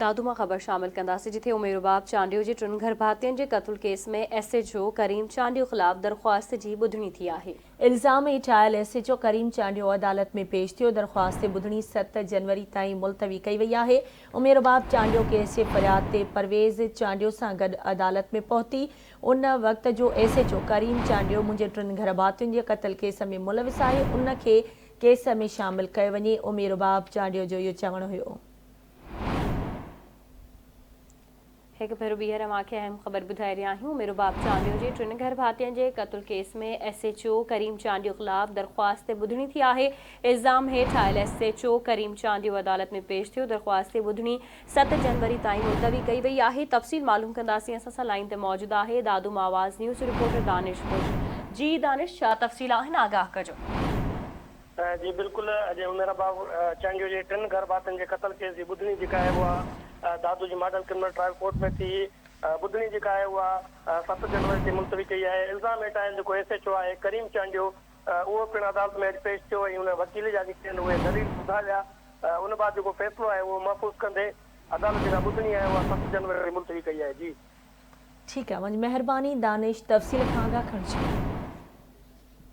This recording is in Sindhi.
دادو مان خبر شامل ڪنداسين جتي عمير رباب چانڊيو جي ٽن گهرڀاتين جي قتل case ۾ S H O Karim Chandio خلاف درخواست جي ٻڌڻي ٿي آهي. الزام هيٺ آيل S H O Karim Chandio عدالت ۾ پيش ٿيو، درخواست تي ٻڌڻي ست جنوري تائين ملتوي ڪئي وئي آهي. عمير رباب چانڊيو ڪيس جي فرياد تي پرويز چانڊيو سان گڏ عدالت ۾ پهتي، ان وقت جو S H O Karim Chandio منهنجي ٽن گهرڀاتين جي قتل ڪيس ۾ ملوث آهي، ان کي ڪيس ۾ شامل ڪيو وڃي، عمير رباب چانڊيو جو اهو چوڻ هيو. هڪ ڀيرو ٻيهر اوهان کي اهم خبر ٻڌائي رهيا آهيون ميروباب چانڊيو جي ٽن گهر ڀاتين جي قتل case ۾ S H O Karim Chandio خلاف درخواست تي ٻڌڻي ٿي آهي الزام هيٺ آيل S H O Karim Chandio عدالت ۾ پيش ٿيو درخواست تي ٻڌڻي ست جنوري تائين ملتوي ڪئي وئي آهي تفصيل معلوم ڪنداسين اسان سان لائين تي موجود آهي دادو مان آواز نيوز جو رپورٽر دانش خوش جي دانش ڇا تفصيل آهن آگاهه ڪجو. جي بلڪل اڄ عمير باب چانڊيو جي ٽن گهر ڀاتين جي قتل ڪيس جي ٻڌڻي جيڪا آهي اها دادو جي ماڊل ڪرمنل ٽرائل ڪورٽ ۾ ٿي ٻڌڻي جيڪا آهي اها ست جنوري تي ملتوي ڪئي آهي الزام هيٺ آيل جيڪو ايس ايڇ او آهي ڪريم چانڊيو اهو پڻ عدالت ۾ اڄ پيش ٿيو ۽ ان وڪيل جا جيڪي آهن اهي دليل ٻڌا ويا ان بعد جيڪو فيصلو آهي اهو محفوظ ڪندي عدالت جيڪا ٻڌڻي آهي اها ست جنوري تي ملتوي ڪئي آهي جي. ٺيڪ آهي اوهان جي مهرباني دانش تفصيل کان آگاهه ڪرڻ جي.